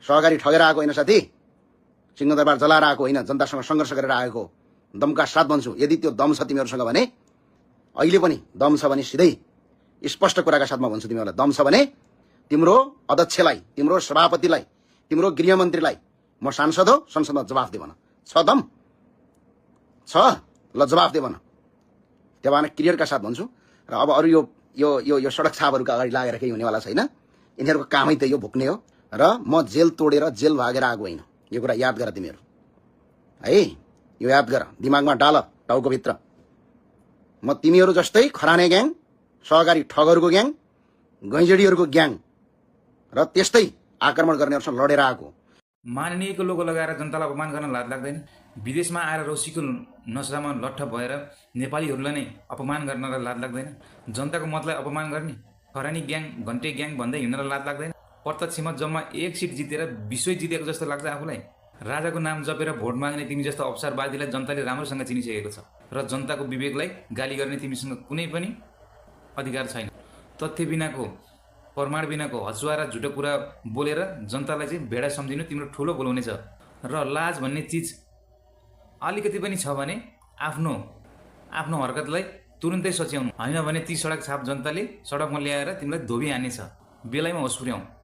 सहकारी ठगेर आएको होइन साथी, सिंहदरबार जलाएर आएको होइन, जनतासँग सङ्घर्ष गरेर आएको। दमका साथ भन्छु, यदि त्यो दम छ तिमीहरूसँग भने, अहिले पनि दम छ भने सिधै स्पष्ट कुराका साथमा भन्छु तिमीहरूलाई, दम छ भने तिम्रो अध्यक्षलाई, तिम्रो सभापतिलाई, तिम्रो गृहमन्त्रीलाई म सांसद हो, संसदमा जवाफ दे भन। छ दम छ, ल जवाफ दे भन। त्यो भएन क्लियरका साथ भन्छु। र अब अरू यो यो यो यो सडक छापहरूको अगाडि लागेर केही हुनेवाला छैन। यिनीहरूको कामै त यो भुक्ने हो। र म जेल तोडेर जेल भागेर आएको होइन, यो कुरा याद गर तिमीहरू है, यो याद गर, दिमागमा डाल, टाउकोभित्र। म तिमीहरू जस्तै खराने ग्याङ, सहकारी ठगहरूको ग्याङ, गैँजडीहरूको ग्याङ र त्यस्तै आक्रमण गर्नेहरूसँग लडेर आएको। माननीयको लोगो लगाएर जनतालाई अपमान गर्न लाज लाग्दैन? विदेशमा आएर रौसीको नसामा लट्ठ भएर नेपालीहरूलाई नै अपमान गर्नलाई लाज लाग्दैन? जनताको मतलाई अपमान गर्ने खरानी ग्याङ, घन्टे ग्याङ भन्दै हिँड्नलाई लाज लाग्दैन? प्रत्यक्षमा जम्मा 1 सिट जितेर विश्वै जितेको जस्तो लाग्छ आफूलाई। राजाको नाम जपेर भोट माग्ने तिमी जस्तो अवसरवादीलाई जनताले राम्रोसँग चिनिसकेको छ र जनताको विवेकलाई गाली गर्ने तिमीसँग कुनै पनि अधिकार छैन। तथ्य बिनाको, प्रमाण बिनाको हचुवा र झुटो कुरा बोलेर जनतालाई चाहिँ भेडा सम्झिनु तिम्रो ठुलो भुल हुनेछ। र लाज भन्ने चिज अलिकति पनि छ भने आफ्नो हरकतलाई तुरुन्तै सच्याउनु, होइन भने ती सडक छाप जनताले सडकमा ल्याएर तिमीलाई धोबी हान्नेछ। बेलैमा होस पुर्याउँ।